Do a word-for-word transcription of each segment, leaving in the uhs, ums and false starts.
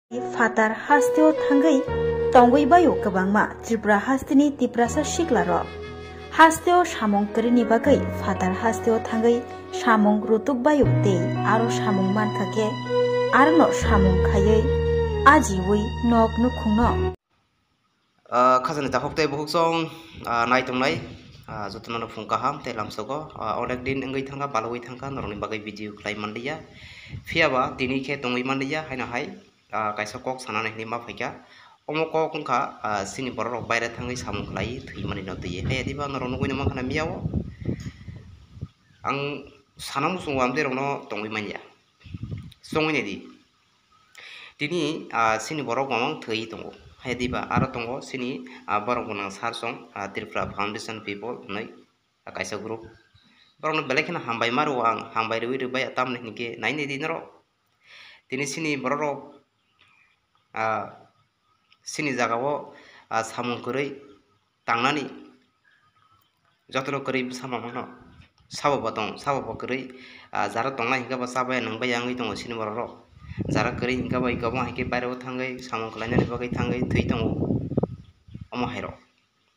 Phatar hasteo thangwi tongwi baio kwbangma Tripura hasteni Tiprasa siklarok. Hasteo samung kwrwini bagwi phatar hasteo thangwi samung rutuk baio tei aro samung mankha khe arono samung khaiwi ajiwi nok nukhungno. Ah, khajani takhuk tei bukhukchong, ah, nai tongnai, ah, jotono phung kaham tei lamsogo, ah, onek din wngwi thangkha, balwi thangkha, norokni bagwi video khlai manliya. Phiyaba tini khe tongwi manliya, haino hai, ah, kaisa kok sanani hinwi ma phaikha. Omo kok wngkha, ah, chini borok rok baire thangwi samung khlai thwi mani no twiwi. Hai diba norok nugwi no mankha na miyao. Ang sana muchungo amtwi rokno tongwi manya. Songwi naidi. Tini, ah, chini borok mamang thwi tongo. Hai diba aro tongo chini, ah, borok gwnang sir song, ah, Tripura Foundation People hwnwi, ah, kaisa group. Borokno belai kheno hambai ma rwo ang, hambai rwui rwbai tamni hinkhe nai naidi norok. Tini chini borok rok, ah, chini jagao, ah, samung kwrwi tangnani jotono kwrwi bwsa mamano sabo bo tong, sabo bo kwrwi, ah, jara tongnai hinkhe bo chabaya nwngbaya wngwi tongo chini borok rok. Jara kwrwi hinkhe bo iko bo hinkhe baireo thangwi samung khlainani bagwi thangwi thwi tongo omo hairok.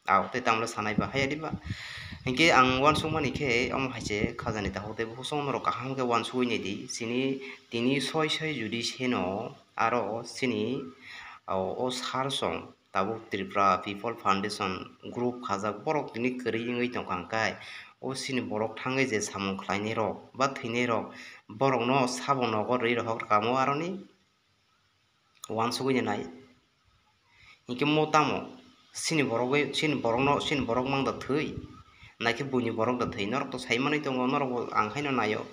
Aw, tei tamle sanai ba, hai diba? Hinkhe ang uansukmani khe omo hai se khajani takhuk tei bukhuk song norok kaham khe uansugwi naidi. Chini tini soi soi judi seno aro chini, o, o sir song tabuk Tripura People Foundation group khajak borok tini kwrwi wngwi tongkha hwnkhe o chini borok thangwi je samung khlainai rok ba thwinai rok borokno sabo nogo rwi rohor kamo aroni. Uansugwi nai. Hinkhe mo tamo? Chini borok bai, chini borokno, chini borok mang da thwi? Naikhe buini borok da thwi? Norok to sai manwi tongo, norok bo ang haino naio.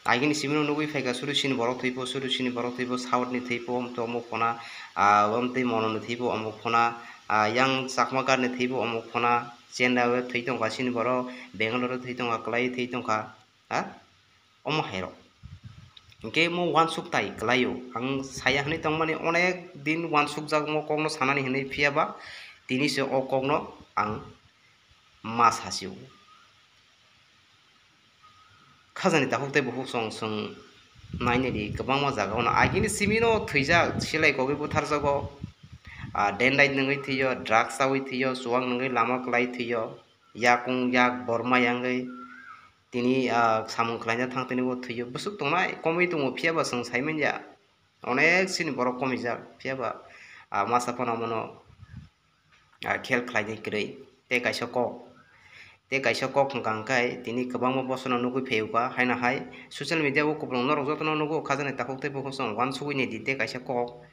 Agini simi no nugwi phaikha, suru chini borok thwibo, suru chini borok thwibo, South ni thwibo, omtwi omo phona, ah, omtwi Mono ni thwibo, omo phona, ah, yang Chakma gar ni thwibo, omo phona, Chennai o thwi tongkha chini borok, Bangalore o thwi tongkha, kwlai thwi tongkha, ha? Omo hairok. Hinkhe mo uansuk tai kwlaio. Ang saya hwnwi tongmani onek din uansukjak mo kokno sanani hwnwi, phiyaba tini se o kokno ang ma sasio. Khajani takhuk tei bukhuk song song nainani kwbangma jaga ono agini simino thwijak, silai kogwi butharjago. Ah, dendai nungwi thwiyo, drugs chawi thwiyo, chuwak nungwi lama kwlai thwiyo, yakung yak borma yangwi. Tini, ah, samung khlaina thang tini bo thwiyo. Bwswk tongnai, komwi tongo, phiyaba chwng sai manya. Onek chini borok komijak, phiyaba, ah, masa phano omono, ah, khel khlainai kwrwi. Tei kaisa kok, tei kaisa kok hwnkha hwnkhe tini kwbangma bosono nugwi phaio kha, haino hai social media o kupulung norok jotono nugo, khajani takhuk tei bukhuk song uansugwi naidi tei kaisa kok.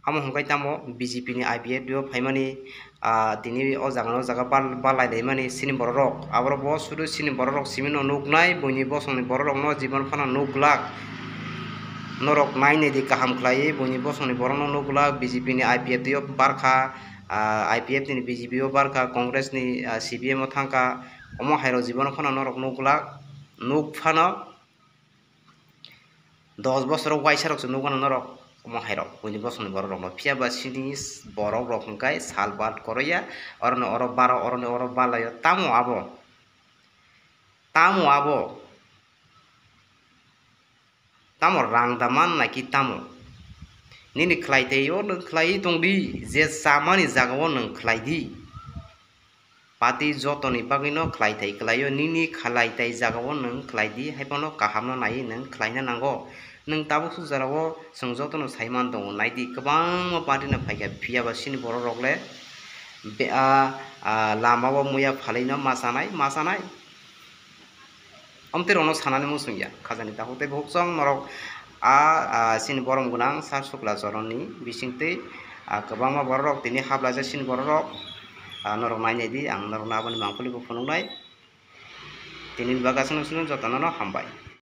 Amo hwnkhe tamo B J P ni I P F T o phaimani, ah, tini o jaga no jaga bal-, balai laimani chini borok rok. Aborok bo sudu chini borok rok simi no nuknai, buini bosong ni borok rok no jibon phano nuk glak. Norok nai nai di kaham khlaiwi, buini bosong ni borok no nuk glak, B J P ni I P F T o barkha, ah, I P F T ni B J P o barkha, Congress ni, ah, C P M o thangkha, omo hai rok jibon phano norok nuk glak, nuk phano. Dos bosoro waisa rok se nukmano norok, omo hai rok, buini bosongni borok rok no. Phiya ba sini borok rok hwnkhe sal bal koroya, oro ni oro baro, oro ni oro balayo. Tamo abo? Tamo abo? Tamo rang da man naki tamo? Nini khlai tei o nwng khlai tong di, je chamani jaga o nwng khlai di. Party jotoni bagwino khlai thai kwlaio, nini khlai thai jagao nwng khlai di, haiphano kahamno naiwi nwng khlaina nango. Nwng tabuk suk jorao chwng jotono sai man tongo, nai di kwbangma party no phaikha, phiya ba chini borok rok le be-, a, a, lama o muya phalwi no ma chanai, ma chanai. Omtwi rokno sanani muchung ya, khajani takhuk tei bukhuk chwng norok a, a, chini borom gwnang sir Sukla Choron ni bising twi, a, kwbangma borok rok tini hablajak chini borok rok, a, norok nai nai di, ang norokno aboni mangpili bo phunuk nai. Tini ni bagwi aswk no jotono no hambai.